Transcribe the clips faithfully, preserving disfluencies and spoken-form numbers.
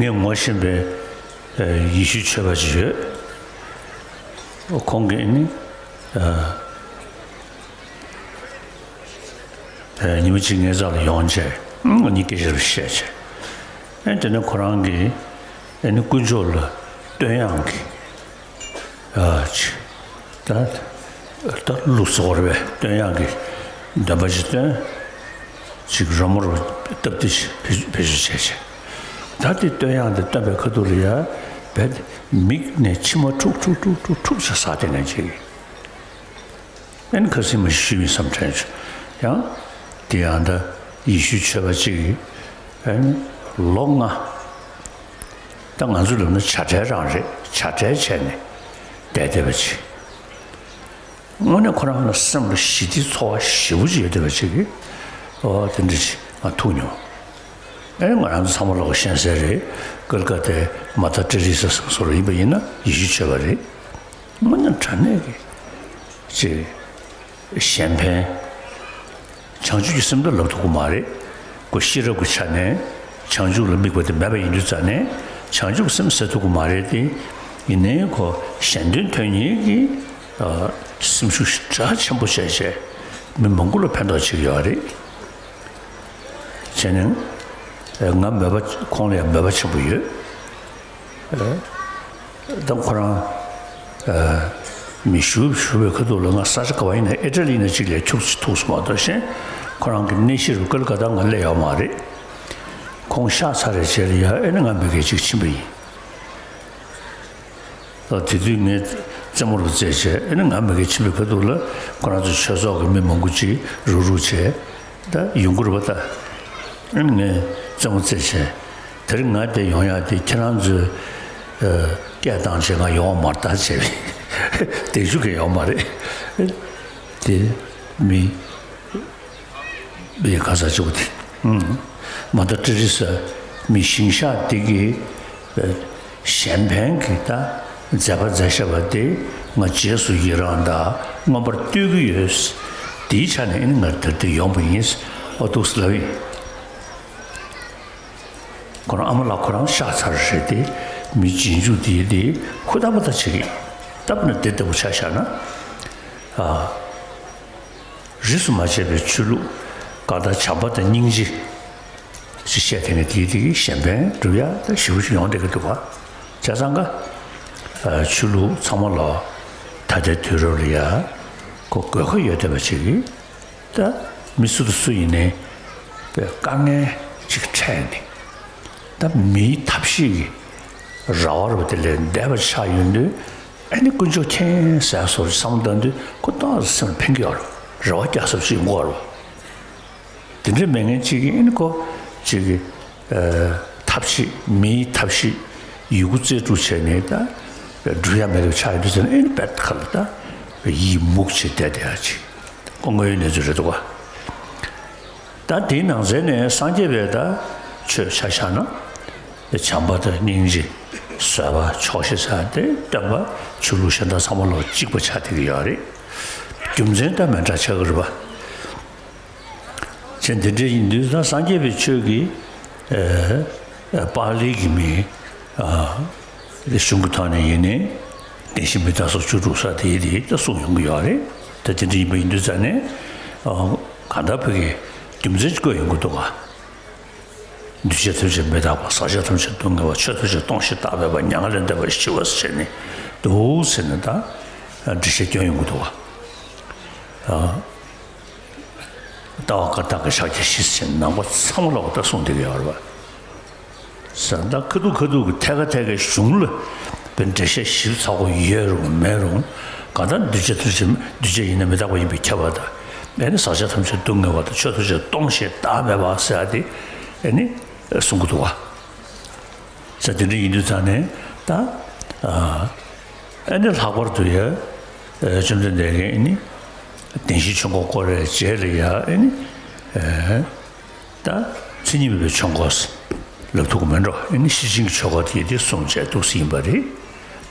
ངས་ངོ་ཤེས་པའི་ཡེ་ཤུའི་ཆོས་པ་ཅིག་ཡོད། ཁོང་གིས་ནི་ཉི་མ་གཅིག་ངའི་རྩ་ལ་ཡོང་བྱས་ངོ་གཉིས་སྐད་ཆ་རེ་བཤད་བྱས། དེ་ནས་ཁོ་རང་གིས་ནི་དཀོན་མཆོག་ལ་བསྟོད་དབྱངས་ཀྱི། ཅིག་ད་ད་ལུག་ཟོག་རེ་བས་བསྟོད་དབྱངས་ཀྱི་འདོན་པ་ཞིག་བཏོན། ཅིག་རོལ་མོ་རུ་སྟབས་བདེ་ཞིག་བེད་སྤྱོད་བྱས་བྱས། ད་དེ་བསྟོད་དབྱངས་དེ་བཏོན་པའི་ཁ་ཐུག་ལ་ཡ་བས་མིག་ནས་མཆི་མ་འཁྲུག་འཁྲུག་འཁྲུག་འཁྲུག་འཁྲུག་བྱས་ས་དེ་ནས་ཅིག་ཨན་ཁ་སིམ་མ་ཞུས་མིན་བསམ་དྲན་བྱུང་། ཡང་དེ་ཡང་ད་ཡེ་ཤུའི་ཆོས་པ་གཅིག་གིས་ཨན་ལོ་ལྔ་ད་ང་ཚོ་ལབ་ན་བྱ་བྲལ་རང་རེད། བྱ་བྲལ་བྱས་ནས་བསྡད་བསྡད་པ་ཅིག་དངོས་གནས་ཁོ་རང་ལ་སེམས་ལ་ཞི་བདེའི་ཚོར་བ་ཞེ་པོ་ཅིག་ཡོད་བསྡད་པ་ཅིག་གིས་ཨོ་དེ་འདྲ་ཅིག་ང་ཐུག་མྱོང་། ཨེ་ང་རང་ཚོ་ཚང་མ་ལོག་ཤེས་གསལ་རེད། ཀལ་ཀ་ཏའི་མ་ད་ཏྲི་རི་ས་སོ་ར་ཡིན་པ་ཡིན་ན་ཡེ་ཤུ་ཆོས་པ་རེད། དངོས་གནས་དྲང་གནས་ཀྱི་ཅིག་གཞན་ཕན། བྱང་ཆུབ་ཀྱི་སེམས་དོན་ལབ་ཐུབ་ཀྱི་མ་རེད། ཁོ་ཤེས་རབ་ཀྱི་ཆ་ནས་བྱང་ཆུབ་ལ་དམིགས་པ་དེ་མེད་པ་ཡིན་དུས་ཙང་ནས་བྱང་ཆུབ་ཀྱི་སེམས་ཟེར་ཐུབ་ཀྱི་མ་རེད་དེ། ཡིན་ནའི་ཁོ་གཞན་དོན་དོན་གཉེར་གྱི་སེམས་ཤུགས་གྲགས་ཆེན་པོ་བྱས་བྱས་མི་མང་པོ་ལ་ཕན་ཐོགས་བྱེད་ཀྱི་ཡོད་རེད། བྱས་ནས་ང་མོས་པ་ཁོང་ལ་ཡང་མོས་པ་ཆེན་པོ་ཡོད། ད་ཁོ་རང་མི་ཞུ་ཞུ་བའི་ཁ་ཐུག་ལ་ང་ས་ཆ་ག་བ་ཡིན་ན་ཨི་ཊ་ལི་ཡིན་ན་གཅིག་ལས་ཐུག་ཐུག་སོང་མ་གཏོགས་གཞན་ཁོ་རང་གི་གནས་གཞི་རུ་ཀལ་ཀ་ཏ་ང་སླེབས་ཡོད་མ་རེད། ཁོང་གཤེགས་ཚར་རེད་བྱས་ལ་ཡ་ཨེ་ནི་ང་མི་སྒེར་གཅིག་ཕྱིན་པ་ཡིན། ད་དེ་དུས་ངས་རྩེད་མོ་རུ་རྩེས་བྱས་ཨེ་ནི་ང་མི་སྒེར་ཕྱིན་པའི་ཁ་ཐུག་ལ་ཁོ་རང་ཚོ་ཆོས་ཚོགས་ཀྱི་མི་མང་པོ་ཅིག་རུག་རུག་བྱས། ད་ཡོང་གི་རེད་པ་ད། ཨ་ནི་ངས་རྩེད་མོ་རྩེས་བྱས། དེ་རིང་ང་དེ་ཡོང་ཡག་དེ་ཁྱེད་རང་ཚོས་ཨ་སྐད་བཏང་བྱས་ང་ཡོང་བ་མ་རེད་ད་བྱས་པས། དེ་ཞུ་གི་ཡོད་མ་རེད། དེ་མི་མི་ག་ས་གཅིག་པོ་དེ། ཨུམ། མ་ད་ཏྲི་རི་ས་མི་ཞིང་གཤེགས་དེ་གི་ཨ་གཞན་ཕན་གྱི་ད་མཛད་པ་མཛད་བཞག་པ་དེ་ང་རྗེས་སུ་ཡི་རང་དང་མངོན་པར་བསྟོད་ཀྱི་ཡོད། དེའི་ཆ་ནས་ཨ་ནི་ང་དེར་དེ་ཡོང་པ་ཡིན། ཨོ་འདུག་སེ་ལབ་ཡིན། ཁོ་རང་ཨ་མ་ལགས་ཁོ་རང་གཤེགས་ཚར་རེད་དེ། མི་རྗེས་འཇུག་དེ་དེ་ཧུར་ཐག་པ་ཐག་བྱེད་ཀྱི། སྟབས་ན་དེ་ལྟ་བུ་ཆ་བཞག་ན། ཨ། རིས་སུ་མ་ཆད་པའི་ཆོས་ལུགས་གང་ལྟར་བྱམས་པ་དང་སྙིང་རྗེ་ཞེས་བཤད་དེ་ནི་དེའི་དེ་གཞན་ཕན་སྒྲུབ་ཡ་ད་ཞེ་པོ་ཅིག་ཡོང་བསྡད་ཀྱི་འདུག་ག་བྱས་ཙང་ཀ་ཆོས་ལུགས་ཚང་མ་ལ་ད་ལྟའི་དུས་རབས་ལ་ཡ་ཁོ་དགོས་མཁོ་ཡོད་བསྡད་པ་ཅིག་གིས། ད་མི་སུ་དང་སུ་ཡིན་ནའི་དཀའ་ངལ་ཅིག་འཕྲད་ནས་ད་མིའི་ཐབས་ཤེས་ཀྱི་ར་བ་རུ་དེ་ལས་འདས་པ་ཆགས་ཡོང་དུས་ཨ་ནི་དཀོན་མཆོག་མཁྱེན་ཟེར་སོགས་བསམ་བློ་བཏང་དུས་ཁོ་ཏོག་ཙམ་སེམས་ལ་ཕན་གྱི་ཡོད་རེད། རེ་བ་རྒྱག་ས་ཞིག་ཡོང་གི་ཡོད་རེད། དེ་འདྲའི་མེད་མཁན་གཅིག་གིས་ཨ་ནི་ཁོ་གཅིག་གིས་ཐབས་ཤེས་མིའི་ཐབས་ཤེས་ཡོད་རྒུ་རྩལ་སྤྲུགས་བྱས་ནས་ད་སྒྲུབ་ཡ་མེད་པ་ཆགས་ཡོད་དུས་ཙམ་ཨ་ནི་དཔེ་ཁ་ལ་ད་ཡིད་མུག་བྱས་བསྡད་བསྡད་ཡ་ཅིག་དངོས་ཡོད་གནས་ཚུལ་རེད་འདུག་ག་ད་དེའི་ནང་ཚན་ནས་སངས་རྒྱས་པའི་ད་ཆོས་ཆ་བཞག་ན། བྱམས་པ་དང་སྙིང་རྗེ། བཟོད་པ། ཆོག་ཤེས་ཟེར་དེ་སྟོན་པ་ཆོས་ལུགས་གཞན་དག་ཚང་མ་ལ་གཅིག་པ་ཆགས་བསྡད་ཀྱི་ཡོད་རེད། རྒྱུ་མཚན་ད་མི་འདྲ་ཆགས་ཀྱི་རེད་པ། བྱས་འདི་འདྲ་ཡིན་དུས་ད་སངས་རྒྱས་པའི་ཆོས་ཀྱི་ཨ་པཱ་ལི་གི་མི་ཨ་གཞུང་གི་ཐོག་ནས་ཡིན་ནའི་བདེན་བཞི་མི་རྟག་སོགས་བཅུ་དྲུག་ས་དེ་དེ་ད་གསུངས་ཡོང་གི་ཡོད་རེད། ད་དེ་འདྲ་ཡིན་པ་ཡིན་དུས་ཙང་ནས་ཨ་གང་ལྟར་བོད་ཀྱི་རྒྱུ་མཚན་ཅིག་བཀོད་ཡོང་གི་འདུག་ག་འདུས་བྱས་ཐམས་ཅད་མི་རྟག་པ། ཟག་བཅས་ཐམས་ཅད་སྡུག་བསྔལ་བ། ཆོས་ཐམས་ཅད་སྟོང་ཞིང་བདག་མེད་པ། མྱ་ངན་ལས་འདས་པ་ཞི་བ་ཟེར་ནས་འདུག་ཟེར་ནས་ད་འགྲེལ་བཤད་སྐྱོན་ཡོང་གི་འདུག་བ། ལྟ་བ་བཀའ་རྟགས་ཀྱི་ཕྱག་རྒྱ་བཞི་ཟེར་ནས་ནང་པ་ཚང་མ་ལ་འོ་ད་གསུངས་བསྡད་ཀྱི་ཡོད་རེད་བ། ཟེར་ད་ཁ་ཐུག་ཁ་ཐུག་གི་ཐད་ཀ་ཐད་ཀའི་གཞུང་ལ་དཔེ་འགྲེལ་བཤད་ཞིབ་ཚགས་པོ་ཡོད་རུང་མེད་རུང་གང་ལྟར་འདུས་བྱས་ཐམས་ཅད་འདུས་བྱས་ཡིན་ན་མི་རྟག་པ་ཡིན་པས་ཁྱབ་པ་དང་། ཨེ་ནི་ཟག་བཅས་ཐམས་ཅད་སྡུག་བསྔལ་བ་དང་། ཆོས་ཐམས་ཅད་སྟོང་ཞིང་བདག་མེད་པ་ཟེར་ཡ་དེ་ཨེ་ནི་གསུང་གི་འདུག་བ། ཟེར་དེ་འདྲ་ཡིན་དུས་ཙང་ནས་ད་ཨ་ནི་ལྷག་པར་དུ་ཡ་བཅོམ་ལྡན་འདས་ཀྱིས་ཨེ་ནི་བདེན་བཞིའི་ཆོས་འཁོར་བསྐོར་བའི་རྗེས་ལ་ཡ་ཨེ་ནི་ད་མཚན་ཉིད་མེད་པའི་ཆོས་འཁོར་ལབ་ཐུབ་ཀྱི་མེད་འགྲོ། ཨེ་ནི་ཤེར་ཕྱིན་གྱི་ཆོས་འཁོར་དེ་དེ་གསུངས་བྱས་འདུག་སེ་ཡིན་པ་རེད།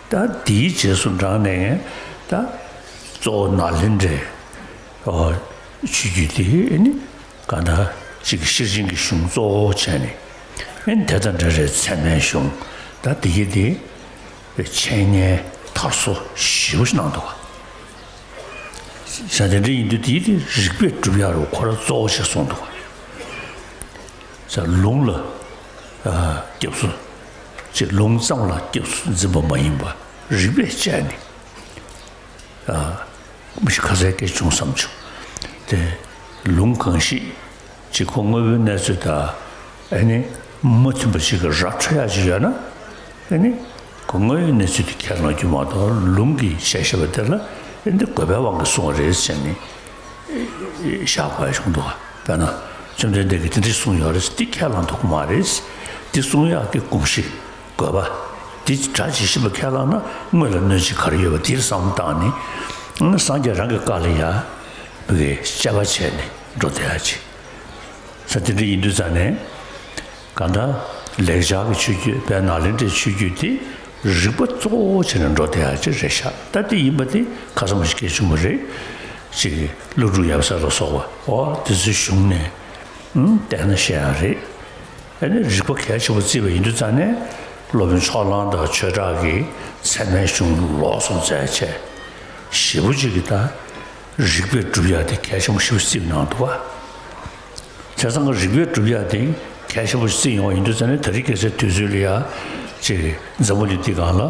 ད་དེའི་རྗེས་སུ་འབྲངས་ནས་ད་གཙོ་བོ་ནཱ་ལེནྡྲའི་ཆོས་བརྒྱུད་དེ་ཨེ་ནི། གང་ལྟར་གཅིག་གི་ཤེར་ཕྱིན་གྱི་གཞུང་གཙོ་བོ་བྱས་ནས། ཨེ་དེ་དང་འདྲ་རེད། ཚད་མའི་གཞུང་ད་དེ་གི་དེ་འཆད་ཉན་དར་སོ་ཞེ་པོ་ཞིག་གནང་འདུག་ག་ས་དེ་འདྲ་ཡིན་དུས་དེ་དེ་རིགས་པས་སྒྲུབ་ཡག་རུ་ཁོ་རང་གཙོ་བོ་ཞིག་གསུངས་འདུག་ག་ས་ལུང་ལ་སྐྱབས་སུ་ཅིག་ལུང་ཙམ་ལ་སྐྱབས་སུ་འཛིན་པ་མ་ཡིན་པ་རིགས་པས་དཔྱད་ནས། མི་ཤི་ཁ་སའི་སྐད་བྱུང་བསམ་བྱུང་། དེ་ལུང་གང་ཞིག་ཅིག་ཁོ་དངོས་པོའི་གནས་ཚུལ་དང་ཨ་ནི་མ་མཐུན་པ་ཞིག་གི་ར་འཕྲོད་ཡག་ཅིག་ཡོད་ན་ཨ་ནི་ཁོ་དངོས་ཡོད་གནས་ཚུལ་དེ་ཁས་བླངས་རྒྱུ་མ་གཏོགས་ལུང་གིས་བཤད་བཤད་པ་དེ་ལ་ཨ་ནི་དགོས་པའི་དབང་གིས་གསུངས་པ་རེད་ཟེར་ནས་བཞག་དགོས་ཡག་བྱུང་འདུག་དཔེར་ན་བཅོམ་ལྡན་འདས་ཀྱིས་དེ་འདྲ་གསུངས་ཡོད་རེད། དེ་ཁས་བླངས་ཐུབ་ཀྱི་མ་རེད། དེ་གསུང་ཡག་གི་གོམས་གཤིས། དགོས་པ། འདི་སྒྲ་ཇི་བཞིན་པ་ཁས་བླངས་ན་དངོས་ལ་གནོད་བྱེད་ག་རེ་ཡོད་པ་འདིར་བསམ་བཏང་ནས། སངས་རྒྱས་རང་གི་བཀའ་ལ་ཡ་བི་གའི་དཔྱད་པ་བྱས་ནས་འགྲོ་བསྡད་ཡ་ཅིག་ས་དེ་འདྲ་ཡིན་དུས་ཙང་ནས་གང་ལྟར་ལེགས་སྦྱར་གྱི་ཆོས་བརྒྱུད་དཔལ་ནཱ་ལེནྡྲའི་ཆོས་བརྒྱུད་དེ་རིགས་པ་གཙོ་བོ་བྱས་ནས་འགྲོ་བསྡད་ཡ་ཅིག་རེད་ཤག་ད་དེ་ཡིན་པ་དེ་ཁ་སང་མ་ཞིག་སྐད་བྱུང་བ་རེད། ཅིག་ཀླུ་སྒྲུབ་ཡབ་སྲས་ལ་སོགས་པ་འོ་དེ་ཚོའི་གཞུང་ནས་བལྟས་ན་བཤད་ཡ་རེད། ཨ་ནི་རིགས་པ་གལ་ཆེན་པོ་བརྩིས་པ་ཡིན་དུས་ཙང་ནས་སློབ་དཔོན་ཕྱོགས་གླང་དང་ཆོས་གྲགས་ཀྱིས་ཚད་མའི་གཞུང་ལོགས་སུ་མཛད་བྱས་ཞེ་པོ་ཅིག་གིས་ད་རིགས་པས་སྒྲུབ་ཡག་དེ་གལ་ཆེན་པོ་ཞེ་པོ་བརྩིས་གནང་འདུག་བ། བྱས་ཙང་གི་རིགས་པས་སྒྲུབ་ཡག་དེ་གལ་ཆེན་པོ་ཞིག་བརྩིས་ཡོང་བ་ཡིན་དུས་ཙང་ནས་ད་རེས་ཁ་སང་དུས་ཚོད་ལ་ཡ་ཅིག་འཛམ་བུ་གླིང་འདི་སྒང་ལ་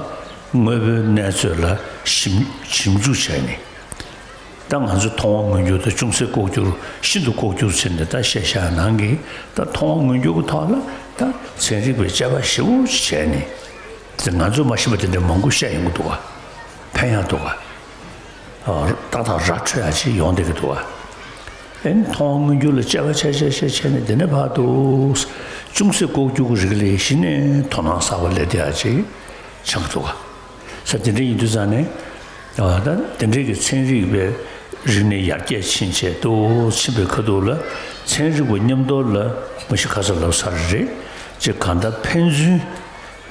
དངོས་པོའི་གནས་ཚུལ་ལ་ཞིབ་ཞིབ་འཇུག་བྱས་ནས། ད་ང་ཚོ་མཐོང་བ་མངོན་གྱུར་དང་ཅུང་ཟད་ལྐོག་གྱུར་ཤིན་ཏུ་ལྐོག་གྱུར་ཟེར་ནས་ད་བཤད་བཞག་ནང་གི་ད་མཐོང་བ་མངོན་གྱུར་གྱི་ཐོག་ལ་ད་ཚན་རིག་པའི་དཔྱད་པ་ཞེ་པོ་ཅིག་བྱས་ནས་དེ་ང་ཚོས་མ་ཤེས་པ་དེ་འདྲ་མང་པོ་བཤད་ཡོང་གི་འདུག་ག་ཕན་ཡག་འདུག་ག་ཏག་ཏག་ར་འཕྲོད་ཡག་ཅིག་ཡོང་བསྡད་ཀྱི་འདུག་ག་ཨེ་མཐོང་བ་མངོན་གྱུར་ལ་དཔྱད་པ་བྱས་བྱས་བྱས་བྱས་ནས་དེ་ནས་བར་དུ་ཅུང་ཟད་ལྐོག་གྱུར་གྱི་རིགས་ལས་གཞི་ནས་དོ་སྣང་གསར་པ་སླེབས་བསྡད་ཡག་ཅིག་ཆགས་ཀྱི་འདུག་ག་ས་དེ་འདྲ་ཡིན་དུས་ཙང་ནས། ཨ་ད་དེ་འདྲའི་གི་ཚན་རིག་པའི་རིག་གནས་ཡར་རྒྱས་ཕྱིན་བྱས་ཏོག་ཕྱིན་པའི་ཁ་ཐུག་ལ་ཚན་རིག་པ་མཉམ་དུ་ལ་མ་གཞི་ཁ་སང་ལབ་ཚར་རེད། ཅེས་གང་ལྟར་ཕན་ཚུན་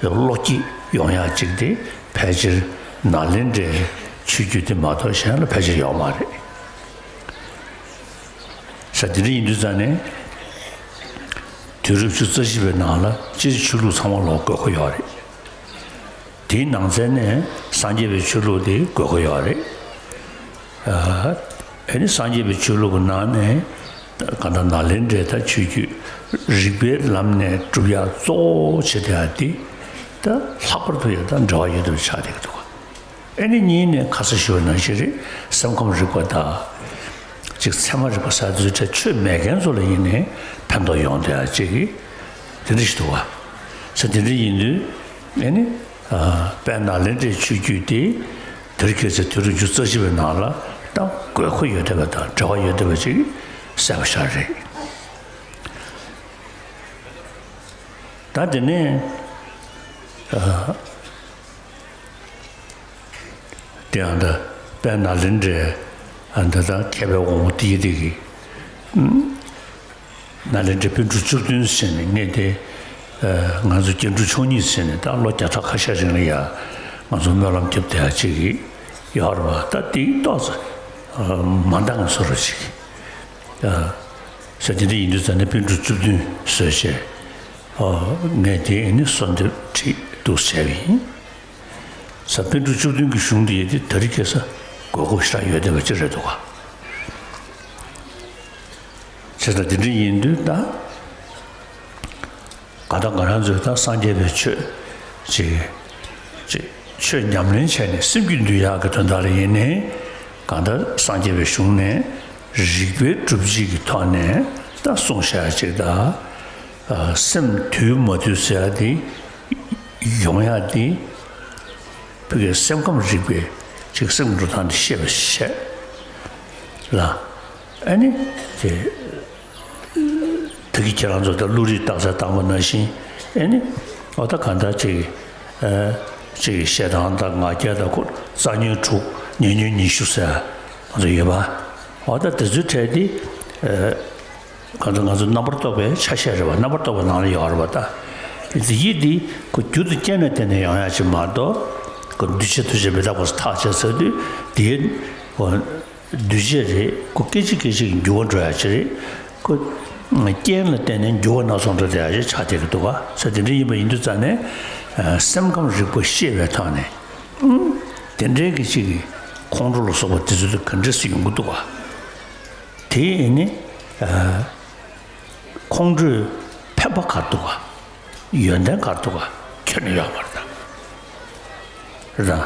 བློ་སྐྱེད་ཡོང་ཡག་ཅིག་དེ་ཕལ་ཆེར་ནཱ་ལེནྡྲའི་ཆོས་བརྒྱུད་དེ་མ་གཏོགས་གཞན་ལ་ཕལ་ཆེར་ཡོད་མ་རེད། ས་དེ་འདྲ་ཡིན་དུས་ཙང་ནས་དུས་རབས་བཅུ་རྩ་བཞི་པའི་ནང་ལ་སྤྱིར་ཆོས་ལུགས་ཚང་མ་ལ་དགོས་མཁོ་ཡོད་རེད། དེའི་ནང་ཚན་ནས་སངས་རྒྱས་པའི་ཆོས་ལུགས་དེ་དགོས་མཁོ་ཡོད་རེད། ཨ་ནི་སངས་རྒྱས་པའི་ཆོས་ལུགས་ཀྱི་ནང་ནས་གང་ལྟར་ནཱ་ལེནྡྲའི་ད་ཆོས་བརྒྱུད་རིགས་པའི་ལམ་ནས་སྒྲུབ་ཡག་གཙོ་བོ་བྱེད་བསྡད་ཡག་དེ་ད་ལྷག་པར་དུ་ཡང་ད་འབྲེལ་བ་ཡོད་དུ་ཆགས་བསྡད་ཀྱི་འདུག་ག་ཨ་ནི་གཉིས་ནས་ཁ་སང་ཞུས་པ་ནང་བཞིན་རེད། སེམས་ཁམས་རིག་པ་དང་། ཅིག་ཚད་མ་རིག་པ་ཟེར་དུས་ཆོས་མེད་མཁན་ཚོ་ལ་ཡིན་ནའི་ཕན་ཐོགས་ཡོང་བསྡད་ཡག་ཅིག་གི་དེ་འདྲ་ཞིག་འདུག་བ། ས་དེ་འདྲ་ཡིན་དུས་ཨ་ནི་དཔལ་ནཱ་ལེནྡྲའི་ཆོས་བརྒྱུད་དེ་དེ་རིང་ཁ་སང་དུས་རབས་བཅུ་རྩ་བཞི་པའི་ནང་ལ་ད་དགོས་མཁོ་ཡོད་བསྡད་པ་དང་འབྲེལ་བ་ཡོད་བསྡད་པ་ཅིག་གསལ་པོ་ཤར་རེད། ད་དེ་ནས་ཨ། དེ་ཡང་ད་དཔལ་ནཱ་ལེནྡྲའི་ཨ་ད་ད་མཁས་པའི་དབང་པོ་དེ་དེ་གི་ནཱ་ལེནྡྲའི་པཎ་གྲུབ་བཅུ་བདུན་ཟེར་ནས་ངས་དེ་ང་ཚོ་སྐྱེ་འགྲོ་ཆོས་ཉིད་ཟེར་ནས་ད་ལོ་བརྒྱ་ཕྲག་ཁ་ཤས་རིང་ལ་ཡ་ང་ཚོ་སྨོན་ལམ་རྒྱབ་བསྡད་ཡག་ཅིག་གི་ཡོད་རེད་བ། ད་དེ་ཏོག་ཙམ་མ་འདང་བཟོ་འདྲ་ཅིག་ཟེར། དེ་འདྲ་ཡིན་དུས་ཙང་ནས་པཎ་གྲུབ་བཅུ་བདུན་བཟོས་བྱས་ངས་དེ་ནི་གསོལ་འདེབས་ཁྲིད་འདུག་བྱས་པ་ཡིན། ས་པཎ་གྲུབ་བཅུ་བདུན་གྱི་གཞུང་འདི་ཡིན་ཏེ་ད་རེས་ཁ་སང་དགོས་མཁོ་ཞེ་དྲག་ཡོད་བསྡད་པ་ཅིག་རེད་འདུག་ག་བྱས་ཙང་དེ་འདྲ་ཡིན་དུས་ད་གང་ལྟར་ང་རང་ཚོས་ད་སངས་རྒྱས་པའི་ཆོས་ཅིག་ཅིག་ཆོས་ཉམས་ལེན་བྱས་ནས་སེམས་རྒྱུད་འདུལ་ཡག་གི་དོན་དག་ལ་ཡིན་ནའི་གང་ལྟར་སངས་རྒྱས་པའི་གཞུང་ནས་རིགས་པའི་སྒྲུབ་བྱེད་ཀྱི་ཐོག་ནས་ད་གསུངས་བཞག་ཅིག་ད། སེམས་དུལ་མ་དུལ་ཟེར་ཡ་དེ་ཡོང་ཡ་དེ་ཕ་གི་སེམས་ཁམས་རིག་པའི་ཅིག་སེམས་འགྲོ་སྟངས་དེ་ཤེས་པ་ཞིག་བྱས་ལ། ཨ་ནི་དེ་ད་གི་ཁྱེད་རང་ཚོ་ད་བློ་རིག་བརྟག་དཔྱད་བཏང་པ་ནང་བཞིན་ཨ་ནི་འོ་ད་གང་ལྟར་ཅིག་ཨ་ཅིག་ཞེ་སྡང་དང་ང་རྒྱལ་དང་ཁོ་རྩ་ཉོན་དྲུག་ཉེ་ཉོན་ཉི་ཤུ་ཟེར་ང་ཚོ་ཡོད་པ། འོ་ད་དེ་ཚོའི་གྲས་དེ་ཨ། གང་ལྟར་ང་ཚོ་རྣམ་པར་རྟོག་པའི་ཆ་ཤས་རེད་བ། རྣམ་པར་རྟོག་པའི་ནང་ལ་ཡོད་རེད་བ་ད། དེ་ཡིད་འདི་ཁོ་རྒྱུ་དང་རྐྱེན་ལ་བརྟེན་ནས་ཡོང་ཡ་ཅིག་མ་གཏོགས། ཁོ་འདུས་བྱས་ཐམས་ཅད་མི་རྟག་པ་ཟེར་ཐག་བཅད་ཚར་དུས་དེའི་འདུས་བྱས་རེད། ཁོ་སྐད་ཅིག་སྐད་ཅིག་གི་འགྱུར་བ་འགྲོ་ཡ་ཅིག་རེད། ཁོ་ རྐྱེན་ལ་བརྟེན་ནས་འགྱུར་བ་སྣ་ཚོགས་འགྲོ་བསྡད་ཡག་ཞིག་ཆགས་བསྡད་ཀྱི་འདུག་ག། ས་དེ་འདྲ་ཡིན་པ་ཡིན་དུས་ཙང་ནས་སེམས་ཁམས་རིག་པ་ཤེས་པའི་ཐོག་ནས་དེ་འདྲའི་གི་ཅིག་གི་ཁོང་ཁྲོ་ལ་སོགས་པ་དེ་ཚོ་དེ་ག་འདྲས་སུ་ཡོང་གི་འདུག་ག། དེ་ཡིན་ནི་ཁོང་ཁྲོའི་ཕན་པ་ག་རེ་འདུག་ག། ཡོན་ཏན་ག་རེ་འདུག་ག། ཁྱོན་ནས་ཡོད་མ་རེད་ད། རེད་ད།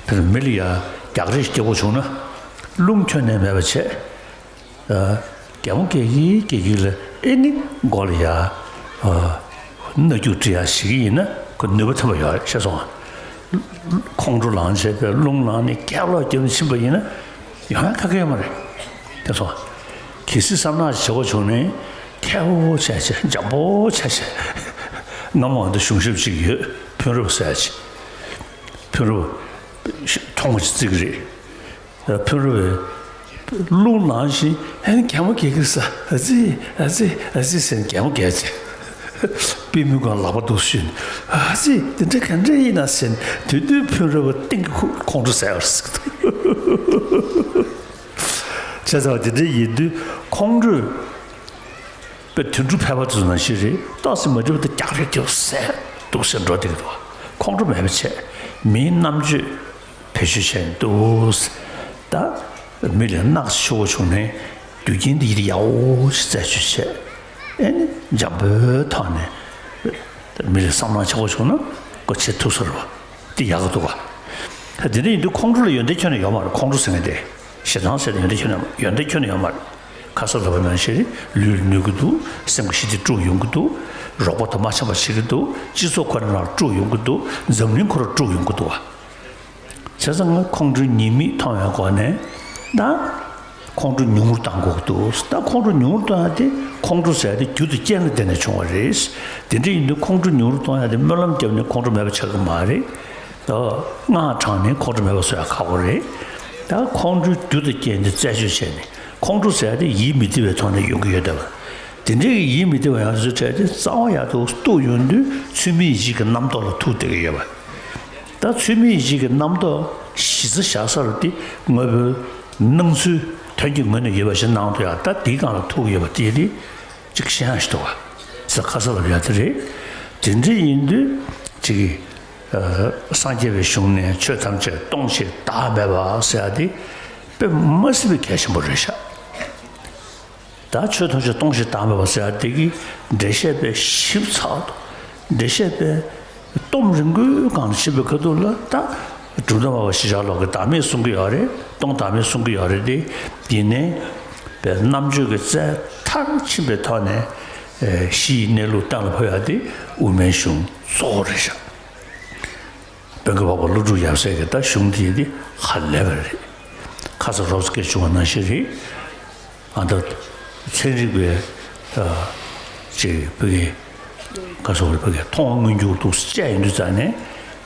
དེར་མི་ལ་ཡ་རྒྱག་རེས་སྐྱོ་པོ་བྱུང་ན་རླུང་ཁྱོན་ནས་མེད་པ་བྱས། གད་མོ་གད་ཀྱིན་གད་ཀྱིན་ལ་ཨེ་ནི་མགོ་ལ་ཡ་སྣ་རྒྱུག་འབྲི་ཡ་ཞིག་ཡིན་ན་ཁོ་ནུས་པ་ཐོན་པ་ཡོད་ཤེས་སོང་ང་། ཁོང་ཁྲོ་ལངས་བྱས་པའི་རླུང་ལངས་ནས་སྐད་ལོག་རྒྱབ་ནས་ཕྱིན་པ་ཡིན་ན་ཡོང་ཡ་ཁ་ཁ་ཡོད་མ་རེད། ཤེས་སོང་ང་། གལ་སྲིད་བསམ་ནག་ཅིག་བྱེད་དགོས་བྱུང་ནས་ཁེ་པོ་བྱས་བྱས་འཇམ་པོ་བྱས་བྱས་སྔ་མོ་འོ་འདི་གཞུང་ཞབས་ཅིག་ཡོད། ཕུན་རབ་ཟེར་ཡ་ཅིག་ཕུན་རབ་ཐོག་མ་ཅིག་བརྩི་གི་རེད། ཕུན་རབ་རླུང་ལངས་བཞིན་ཨེ་ནི་གད་མོ་གད་ཀྱིན་ས་ཨ་ཙི་ཨ་ཙི་ཨ་ཙི་ཟེར་ནས་གད་མོ་བགད་ཅིང་། པུས་མོའི་སྒང་ལག་པ་འདུག་གཞུས་ནས་ཨ་ཙི་འདི་འདྲ་ག་འདྲ་ཡིན་ན་ཟེར་ནས་དེ་དུས་ཕུན་རབ་ཏིང་གི་ཁོ་ཁོང་ཁྲོ་ཟ་ཡོད་རེད་ཟེར་གི་འདུག་བྱས་ཙང་དེ་འདྲ་ཡིན་དུས་ཁོང་ཁྲོས་པའི་དུད་འགྲོ་ཕལ་པ་ཚོ་ནང་བཞིན་རེད། ཏོག་ཙམ་མ་འགྲིག་པ་དེ་རྒྱག་རེས་རྒྱབ་ཟེར་འདུག་ཟེར་འགྲོ་བསྡད་ཀྱི་འདུག་ཁོང་ཁྲོ་མེད་པ་བྱས་མིའི་རྣམ་དཔྱོད་བེད་སྤྱོད་བྱས་འདུག་ད་མི་ལ་སྣག་ཆེ་བོ་བྱུང་ནས་རྒྱུ་རྐྱེན་འདི་ཡིད་ཡག་པོ་ཞིག་རྩད་གཅོད་བྱས། ཨེ་ནི་འཇམ་པོའི་ཐོག་ནས་མི་ལ་བསམ་ནག་ཆེ་བོ་བྱུང་ན་ཁོ་བྱེད་ཐུབ་ས་རེད་པ། དེ་ཡག་གི་འདུག་ག། དེ་འདྲ་ཡིན་དུས་ཁོང་ཁྲོ་ལ་ཡོན་ཏན་ཁྱོན་ནས་ཡོད་མ་རེད། ཁོང་ཁྲོ་ཟེར་མཁན་དེ་ཞེ་སྡང་ཟེར་ཏེ་ཡོན་ཏན་ཁྱོན་ནས་ཡོན་ཏན་ཁྱོན་ནས་ཡོད་མ་རེད། ཁ་སང་ལབ་པ་ནང་བཞིན་རེད། ལུས་ལ་གནོད་ཀྱི་འདུག་སེམས་ཀྱི་ཞི་བདེ་དཀྲུག་ཡོང་གི་འདུག་རོགས་པ་དང་མ་འཆམ་པ་བྱེད་ཀྱི་འདུག་སྤྱི་ཚོགས་ཁོ་རང་ལ་དཀྲུག་ཡོང་གི་འདུག་འཛམ་གླིང་ཁོ་རང་དཀྲུག་ཡོང་གི་འདུག་བ། བྱས་ཙང་ང་ཁོང་ཁྲོའི་ཉེས་དམིགས་མཐོང་བའི་སྒོ་ནས་ད་ཁོང་ཁྲོ་ཉུང་རུ་གཏོང་དགོས་ཀྱི་འདུག་ད་ཁོང་ཁྲོ་ཉུང་རུ་གཏོང་ཡ་དེ་ཁོང་ཁྲོ་ཟེར་ཡ་དེ་རྒྱུ་དང་རྐྱེན་ལ་བརྟེན་ནས་བྱུང་བ་རེད། དེ་འདྲ་ཡིན་དུས་ཁོང་ཁྲོ་ཉུང་རུ་གཏོང་ཡ་དེ་སྨོན་ལམ་བརྒྱབ་ནས་ཁོང་ཁྲོ་མེད་པ་ཆགས་ཀྱི་མ་རེད། ད་སྔགས་བགྲངས་ནས་ཁོང་ཁྲོ་མེད་པ་བཟོ་ཡ་ཁག་པོ་རེད། ད་ཁོང་ཁྲོའི་རྒྱུ་དང་རྐྱེན་དེ་རྩད་གཅོད་བྱས་ནས་ཁོང་ཁྲོ་ཟེར་ཡ་དེ་ཡིད་མི་བདེ་བའི་ཐོག་ནས་ཡོང་གི་ཡོད་བསྡད་པ། དེ་འདྲའི་ཡིད་མི་བདེ་བ་ཡོང་ཚུལ་འཕྲད་དེ་རྩ་བ་ཡག་ཏུ་གཏུག་ཡོང་དུས་ཚུལ་མིན་ཡིད་བྱེད་ཀྱི་རྣམ་རྟོག་ལ་ཐུག་བསྡད་ཀྱི་ཡོད་པ། ད་ཚུལ་མིན་ཡིད་བྱེད་ཀྱི་རྣམ་རྟོག་གཞི་རྩ་བཞག་ས་རུ་དེ་དངོས་པོའི་སྣང་ཚུལ་དོན་གྱི་ངོས་ནས་ཡོད་པ་ཞིག་སྣང་དུ་ཡང་ད་དེའི་སྒང་ལ་ཐུག་ཡོད་པ་དེ་དེ་ཅིག་ཤེས་ཡག་ཞིག་འདུག་བ། ས་ཁ་ས་ལབ་ཡ་དེ་རེད། དེ་འདྲ་ཡིན་དུས་ཅིག་གིས་སངས་རྒྱས་པའི་གཞུང་ནས་ཆོས་ཐམས་ཅད་སྟོང་ཞིང་བདག་མེད་པ་ཟེར་ཡ་དེ་དཔེ་མ་སྲིད་པའི་གལ་ཆེན་པོ་རེད་ཤག་ད་ཆོས་ཐམས་ཅད་སྟོང་ཞིང་བདག་མེད་པ་ཟེར་ཡ་དེ་གི་འགྲེལ་བཤད་དཔེ་ཞིབ་ཚགས་འདུག་འགྲེལ་བཤད་དཔེ་སྟོང་རིང་པོའི་སྒང་ལ་ཕྱིན་པའི་ཁ་ཐུག་ལ་ད་གྲུབ་མཐའ་སྨྲ་བ་ཞི་བྱེད་ལོག་གི་བདག་མེད་གསུང་གི་ཡོད་རེད། སྟོང་བདག་མེད་གསུང་གི་ཡོད་རེད་དེ། ཡིན་ནའི་པའི་རྣམ་དཔྱོད་ཀྱི་རྩལ་མཐར་ཕྱིན་པའི་ཐོག་ནས་གཞི་ཡི་གནས་ལུགས་གཏན་ལ་ཕབ་ཡ་དེ་དབུ་མའི་གཞུང་གཙོ་བོ་རེད་ཤག་དཔོན་གྱི་བག་པ་ཀླུ་སྒྲུབ་ཡབ་སྲས་ཀྱི་ད་གཞུང་དེ་དེ་ཧ་ལས་པ་རེད། ཁ་ས་རོབ་ཙམ་སྐད་བྱུང་བ་ནང་བཞིན་རེད། ཨ་ད་ཚན་རིག་པའི་ཅིག་བོད་ཀྱི་ག་སོགས་རེད། བོད་ཀྱི་མཐོང་བ་མངོན་གྱུར་འདུག་སེ་བྱས་ཡོང་དུས་ཙང་ནས་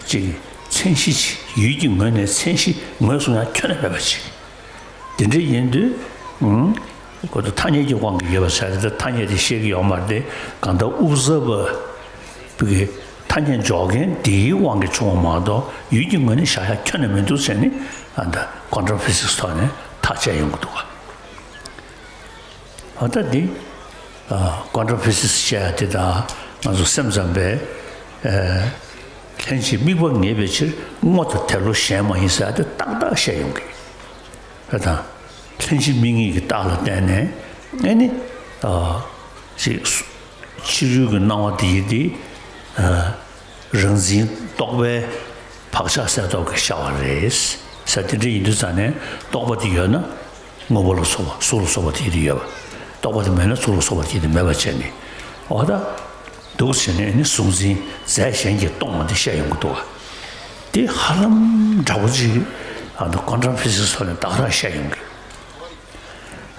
ཅིག་མཚན་གཞི་ཅིག་ཡུལ་གྱི་ངོས་ནས་མཚན་གཞི་ངོས་བཟུང་ཡ་ཁྱོན་ནས་མེད་པ་ཅིག་དེ་འདྲ་ཡིན་དུས་ཨུམ་ཁོ་ཚོ་ཐ་སྙད་ཀྱི་དབང་གིས་ཡོད་པ་ཟེར་ཏེ་ཐ་སྙད་དེ་བཤད་ཀྱི་ཡོད་མ་རེད་དེ། གང་ལྟར་དབུ་ཟབ་པ་བོད་ཀྱི་ཐ་སྙད་འཇོག་མཁན་དེའི་དབང་གིས་བྱུང་བ་མ་གཏོགས་ཡུལ་གྱི་ངོས་ནས་བཞག་ཡ་ཁྱོན་ནས་མི་འདུག་ཟེར་ནས་ཨ་ད་ཀོན་ཊམ་ཕི་སིག་སི་ཐོག་ནས་ཐག་བཅད་ཡོང་གི་འདུག་ག། ཨ་ད་འདི་ཀོན་ཊམ་ཕི་སིག་སི་བཤད་ཡ་དེ་དང་ང་ཚོ་སེམས་ཙམ་པས་ལྷན་ཅིག་དམིགས་པ་ངེས་པའི་ཕྱིར་དངོས་དང་དེ་བློ་གཞན་མ་ཡིན་ཟེར་ཡ་དེ་ཏག་ཏག་བཤད་ཡོང་གི། ཨ་ད་ལྷན་ཅིག་དམིགས་ངེས་ཀྱི་རྟགས་ལ་བརྟེན་ནས་ཨེ་ནི་ཅིག་ཕྱི་རོལ་གྱི་སྣང་བ་དེ་ཡིན་ཏེ། རང་འཛིན་རྟོག་པའི་བག་ཆགས་གསལ་རྟོག་གི་ཤར་བ་རེད། ས་དེ་འདྲ་ཡིན་དུས་ཙང་ནས་རྟོག་པ་དེ་ཡོད་ན་དངོས་པོ་ལ་སོགས་པ་གཟུགས་ལ་སོགས་པ་དེ་དེ་ཡོད་པ། རྟོག་པ་དེ་མེད་ན་གཟུགས་ལ་སོགས་པ་དེ་དེ་མེད་པ་བྱས་ནས་འོ་ད་འདུག་བྱས་ནས་ནི་གཟུང་འཛིན་རྫས་གཞན་གྱིས་སྟོང་བ་དེ་བཤད་ཡོང་གི་འདུག་བ། དེ་ཧ་ལམ་འདྲ་པོ་ཅིག་ཨ་ནི་ཀོན་ཊམ་ཕི་སིག་སི་ཐོག་ནས་ཏག་ཏག་བཤད་ཡོང་གི།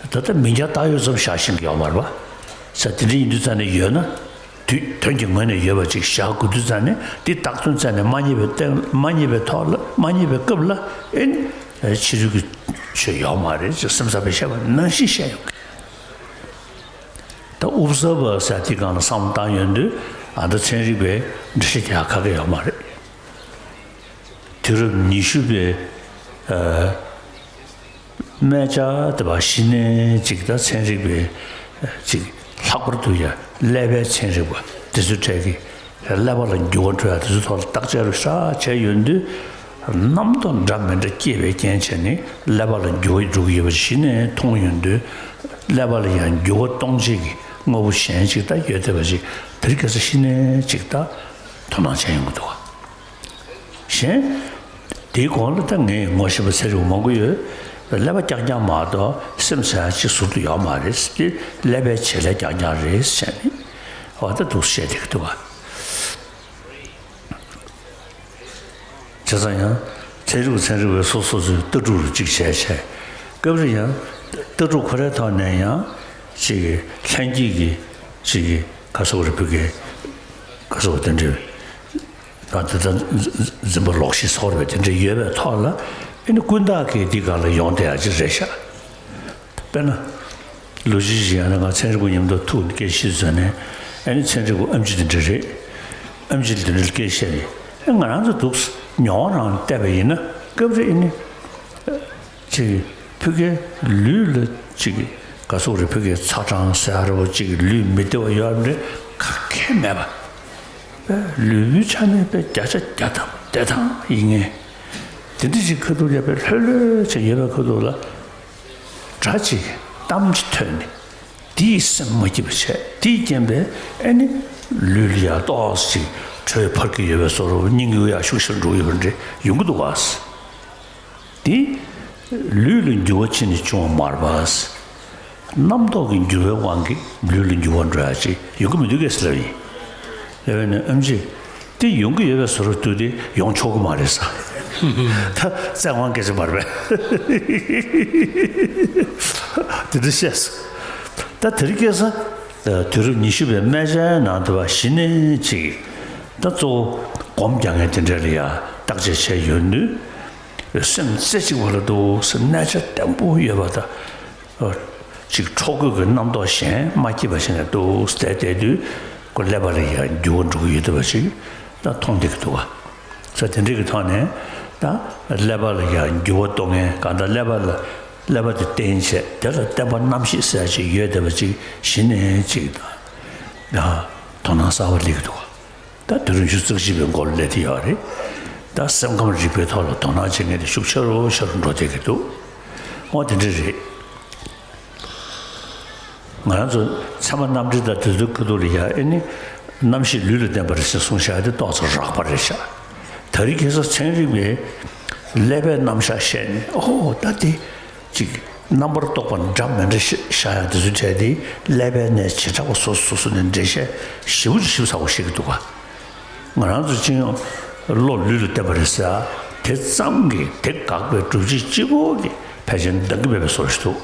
ད་ལྟ་མིང་རྐྱང་བཏགས་ཡོད་ཙམ་བཞག་ཤེས་ཀྱི་ཡོད་མ་རེད་པ། ས་དེ་འདྲ་ཡིན་དུས་ཙང་ནས་ཡོད་ན། དུས་དོན་གྱི་ངོས་ནས་ཡོད་པ་ཅིག་བཞག་དགོས་དུས་ཙང་ནས་དེ་བཏགས་དོན་ཙང་ནས་མ་རྙེད་པའི་སྟེང་མ་རྙེད་པའི་ཐོག་ལ་མ་རྙེད་པའི་སྐབས་ལ་ཨེ་ནི་ཕྱི་རོལ་གྱི་ཆོས་ཡོད་མ་རེད་ཅེས་སེམས་ཙམ་པས་བཤད་པ་ནང་བཞིན་བཤད་ཡོང་གི། ད་ཨུ་ཛ་བ་ཟེར་དེའི་སྒང་ལ་བསམ་བློ་བཏང་ཡོང་དུས་ཨ་ད་ཚན་རིག་པས་འགྲེལ་བཤད་རྒྱག་ག་གི་ཡོད་མ་རེད། དུས་རབས་ཉི་ཤུ་པའི་ཨ། སྨད་ཆ་དེ་བ་གཞི་ནས་ཅིག་ད་ཚན་རིག་པའི་ ཅིག་ལྷག་པར་དུ་ཡང་ཀླད་པའི་ཚན་རིག་པ་དེ་ཚོའི་གྲས་ཀྱིས་ཀླད་པ་ལ་འགྱུར་བ་འགྲོ་ཡ་དེ་ཚོའི་ཐོག་ལ་བརྟག་དཔྱད་རུ་ཤ་བྱས་ཡོང་དུས། རྣམ་རྟོག་འདྲ་མི་འདྲ་སྐྱེས་པའི་རྐྱེན་བྱས་ནས་ཀླད་པ་ལ་འགྱུར་བ་འགྲོ་གི་ཡོད་པ་གཞི་ནས་མཐོང་ཡོང་དུས། ཀླད་པ་ལ་ཡང་འགྱུར་བ་གཏོང་བྱེད་ཀྱི་དངོས་པོ་གཞན་ཅིག་ད་ཡོད་བསྡད་པ་ཅིག་དེ་རིང་ཁ་སང་གཞི་ནས་ཅིག་ད་དོ་སྣང་བྱས་ཡོང་གི་འདུག་བ། གཞན། དེའི་གོང་ལ་ད་ངས་ངོ་ཤེས་པ་ཚན་རིག་པ་མང་པོ་ཡོད། ཀླད་པ་རྐྱང་རྐྱང་མ་གཏོགས་སེམས་ཟེར་ཡ་གཅིག་ཟུར་དུ་ཡོད་མ་རེད། དེ་ཀླད་པའི་བྱེད་ལས་རྐྱང་རྐྱང་རེད་ཟེར་ནས། འོ་ད་འདུག་བཤད་བསྡད་ཀྱི་འདུག་བ། བྱས་ཙང་ཡང་ཚན་རིག་པ་ཚན་རིག་པའི་སོ་སོ་སོའི་ལྟ་གྲུབ་རུ་གཅིག་བྱས་བྱས། སྐབས་རེ་ཡང་ལྟ་གྲུབ་ཁོ་རའི་ཐོག་ནས་ཡང་ཅིག་ལྷན་སྐྱེས་ཀྱི་ཅིག་ག་སོགས་རེ་ཕུལ་གི་ག་སོགས་དེ་འདྲའི། ད་དེ་ལྟར་འཛིན་པ་ལོག་ཤེས་སོགས་རེད་པས་དེ་འདྲ་ཡོད་པའི་ཐོག་ལ། ཨེ་ནི་ཀུན་བརྟགས་ཀྱིས་འདི་སྒང་ལ་ཡོང་བསྡད་ཡ་ཅིག་རེད་ཤག་དཔེར་ན། ལོ་རྒྱུས་ཤིག་ཡང་ན་ང་ཚན་རིག་པ་མཉམ་དུ་ཐུག་ནས་སྐད་ཆ་བཤད་ཟེར་ནས། ཨེ་ནི་ཚན་རིག་པ་ཨེམ་ཆི་དེ་འདྲ་རེད། ཨེམ་ཆི་དེ་འདྲ་ལ་སྐད་ཆ་བཤད་ནས། ཨེ་ང་རང་ཚོ་འདུག་མྱོང་བ་རང་བལྟས་པ་ཡིན་ན་སྐབས་རེ་ཨེ་ནི། ཅིག་ཕ་གིའི་ལུས་ལ་ཅིག་ག་སོགས་རེ་ཕ་གིའི་ཚ་གྲང་ཟེར་ཡ་རེ་བོ་ཅིག་ལུས་མི་བདེ་བ་ཡོད་རེད་ག་གེ་མེད་པ། ལུས་པོའི་ཆ་ནས་དཔེ་བརྒྱ་ཆ་བརྒྱ་ཐམ་བདེ་ཐང་ཡིན་ངེས། དེ་འདྲ་ཅིག་ཁ་ཐུག་ཡ་དཔེ་ལྷོད་ལྷོད་བྱས་ཡོད་པའི་ཁ་ཐུག་ལ། སྒྲ་ཅིག་གཏམ་ཅིག་ཐོས་ནས། དེས་སེམས་མ་སྐྱིད་པ་བྱས་དེའི་རྐྱེན་པས་ཨེ་ནི། ལུས་ལ་ཡ་ཏོག་ཙམ་ཅིག་དྲོད་འཕར་གྱི་ཡོད་པའི་བཟོ་འདྲ་སྙིང་རུས་ཡ་ཤུགས་ཆེར་འགྲོ་གི་ཡོད་པ་འདྲ་ཡོང་གི་འདུག་བ། དེ་ལུས་ལ་འགྱུར་བ་ཕྱིན་ནས་བྱུང་བ་མ་རེད་པ། རྣམ་རྟོག་གི་འགྱུར་བའི་དབང་གིས་ལུས་ལ་འགྱུར་བ་འགྲོ་ཡ་ཅིག་ཡོང་གི་མི་འདུག་གས་ཟེར་ལབ་ཡིན། ལབ་པས་ནི་ཨེམ་ཆི། དེ་ཡོང་གི་ཡོད་པའི་བཟོ་འདྲ་འདུག་དེ་ཡོང་ཆོག་གི་མ་རེད་ས། ད་བཙན་དབང་སྐད་ཆ་མ་རེད་པས། དེ་འདྲ་བཤད་སོང་། ད་དེ་རིང་ཁ་སང་དུས་རབས་ཉི་ཤུ་པའི་སྨན་དཔྱད་ནང་དུ་བ་གཞི་ནས་ཅིག་ད་གཙོ་བོ་སྒོམ་རྒྱག་མཁན་དེ་འདྲ་ལ་ཡ་བརྟག་དཔྱད་བྱས་ཡོང་དུས། སེམས་རྩེ་གཅིག་པ་ལ་འདུག་སེ་གནས་ཆ་བརྟན་པོ་ཡོད་པ་དང་། ཅིག་འཕྲོ་རྒོད་ཀྱི་རྣམ་རྟོག་གཞན་མ་སྐྱེས་པ་ཞིག་ནས་འདུག་སེ་བསྡད་བསྡད་དུས་ཁོ་ཀླད་པ་ལ་ཡང་འགྱུར་བ་འགྲོ་གི་ཡོད་འདུག་པ་ཞིག་ད་མཐོང་བསྡད་ཀྱི་འདུག་བ། ས་དེ་འདྲ་གི་ཐོག་ནས་ད་ཀླད་པ་ལ་ཡང་འགྱུར་བ་གཏོང་མཁན་གང་ལྟར་ཀླད་པ་ལ་ཀླད་པ་དེ་བརྟེན་བྱས་དེ་ལ་བརྟེན་པ་རྣམ་ཤེས་ཟེར་ཡ་ཅིག་ཡོད་བསྡད་པ་ཅིག་གཞི་ནས་ཅིག་ད་དོ་སྣང་གསར་པ་སླེབས་ཀྱི་འདུག་བ། ད་དུས་རབས་ཉི་ཤུ་རྩ་གཅིག་པའི་མགོ་ལ་སླེབས་བསྡད་ཡོད་རེད། ད་སེམས་ཁམས་རིག་པའི་ཐོག་ལ་དོ་སྣང་བྱེད་མཁན་དེ་ཤུགས་ཆེ་རུ་ཆེ་རུ་འགྲོ་བསྡད་ཀྱི་འདུག་འོ་དེ་འདྲ་རེད། ང་རང་ཚོ་ཚད་མ་རྣམ་འགྲེལ་དང་དེ་ཚོའི་ཁ་ཐུག་ལ་ཡ་ཨེ་ནི། རྣམ་ཤེས་ལུས་ལ་བརྟེན་པ་རེད་ཟེར་གསུངས་བཞག་དེ་ཏོག་ཙམ་རགས་པ་རེད་ཤག་ད་རེས་ཁ་སང་ཚན་རིག་པས་ཀླད་པའི་རྣམ་གཞག་བཤད་ནས་ཨོ་ད་དེ། ཅིག་རྣམ་པར་རྟོག་པ་འདྲ་མི་འདྲ་ཤ་ཤ་ཡང་དེ་ཚོའི་གྲས་དེ་ཀླད་པའི་གནས་བྱེ་བྲག་པ་སོ་སོ་སོ་ནས་འགྲེལ་བཤད་ཞིབ་པོ་ཞིབ་ཚགས་པོ་བཤད་ཀྱི་འདུག་ག་ང་རང་ཚོ་ཅིག་ཡང་བློ་ལུས་ལ་བརྟེན་པ་རེད་ཟེར་ཨ། དེ་ཙམ་གྱིས་དེ་དགག་པའི་སྒྲུབ་བྱེད་གཅིག་པོ་གིས་ཕལ་ཆེར་འདང་གི་མེད་པའི་བཟོ་ཞིག་འདུག་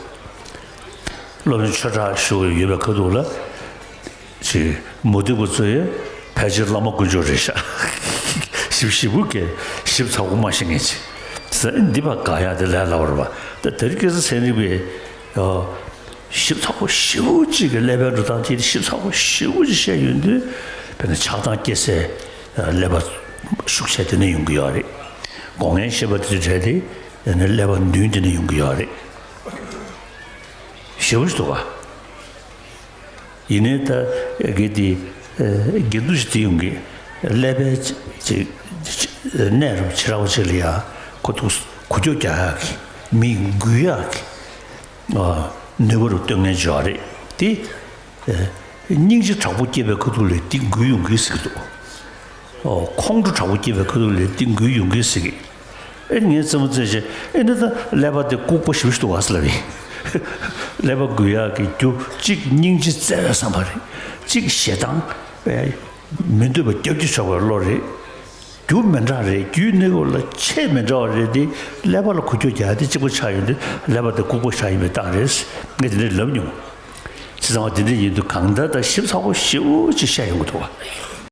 སློབ་དཔོན་ཆོས་གྲགས་ཞུ་ཡོད་པའི་ཁ་ཐུག་ལ། ཅིག་མུ་སྟེགས་པ་ཚོ་ཡི་ཕལ་ཆེར་བླ་མ་དཀོན་མཆོག་རེད་ཤག་ཞིབ་ཞིབ་པོ་གས་ཞིབ་ཚགས་པོ་མ་ཤེས་མཁན་ཅིག་ཟེར་འདི་པ་དགག་ཡག་དེ་ལས་སླ་བ་རེད་པ། ད་དེ་རིང་ཁ་སང་ཚན་རིག་པས་ཞིབ་ཚགས་པོ་ཞིབ་པོ་ཅིག་གི་ཀླད་པའི་འགྲོ་སྟངས་ཅིག་ཞིབ་ཚགས་པོ་ཞིབ་པོ་ཅིག་བཤད་ཡོང་དུས་དཔེར་ན་ཆགས་སྡང་སྐྱེ་སའི་ཀླད་པ་ཤུགས་ཆེ་དེ་ནས་ཡོང་གི་ཡོད་རེད། སྒོ་ངའི་ཤེས་པ་དེ་ཚོ་བྲལ་ཏེ་དེ་ནས་ཀླད་པ་མདུན་དེ་ནས་ཡོང་གི་ཡོད་རེད། ཞེ་པོ་ཞིག་འདུག་ག་ཡིན་ནའི་ད་དགེ་དེ་དགེ་འདུན་ཞིག་དེ་ཡོང་གི་ཀླད་པའི་ཅིག་གནས་རབས་ཆེ་ར་བ་ཅིག་ལ་ཡ་ཁོ་ཐུག་འགུལ་སྐྱོད་རྒྱག་ཡག་གི་མི་འགུལ་ཡག་གི་ནུས་པ་རུ་སྟོན་མཁན་ཅིག་ཡོད་རེད་དེ། སྙིང་རྗེ་དྲག་པོ་སྐྱེས་པའི་ཁ་ཐུག་ལས་འདི་འགུལ་ཡོང་གི་ཟེར་གི་འདུག་ཨོ། ཁོང་ཁྲོ་དྲག་པོ་སྐྱེས་པའི་ཁ་ཐུག་ལས་འདི་འགུལ་ཡོང་གི་ཟེར་གི་ཨེ་ངས་རྩེད་མོ་རྩེ་བྱས་ཨེ་འདི་ད་ཀླད་པ་དེ་ལྐུགས་པ་ཞེ་པོ་ཞིག་འདུག་ག་ཟེར་ལབ་ཡིན། ཀླད་པ་འགུལ་ཡག་གི་རྒྱུ་གཅིག་སྙིང་རྗེ་བརྩེ་བའི་བསམ་པ་རེད། གཅིག་ཞེ་སྡང་། མི་འདོད་པ་རྒྱབ་ཀྱི་ཆོག་པའི་བློ་རེད། རྒྱུ་མི་འདྲ་རེད། རྒྱུའི་གནས་སྐབས་ལ་ཆེས་མི་འདྲ་བ་རེད་དེ། ཀླད་པ་ལ་འགུལ་སྐྱོད་རྒྱག་ཡ་དེ་གཅིག་པ་ཆགས་ཡོང་དུས་ཀླད་པ་དེ་ལྐུགས་པ་ཆགས་ཡིན་པའི་རྟགས་རེད། ངས་དེ་འདྲ་ལབ་མྱོང་། བྱས་ཙང་བ་དེ་འདྲ་ཡིན་དུས་གང་ལྟར་ད་ཞིབ་ཚགས་པོ་ཞེ་པོ་ཅིག་བཤད་ཡོང་གི་འདུག་བ།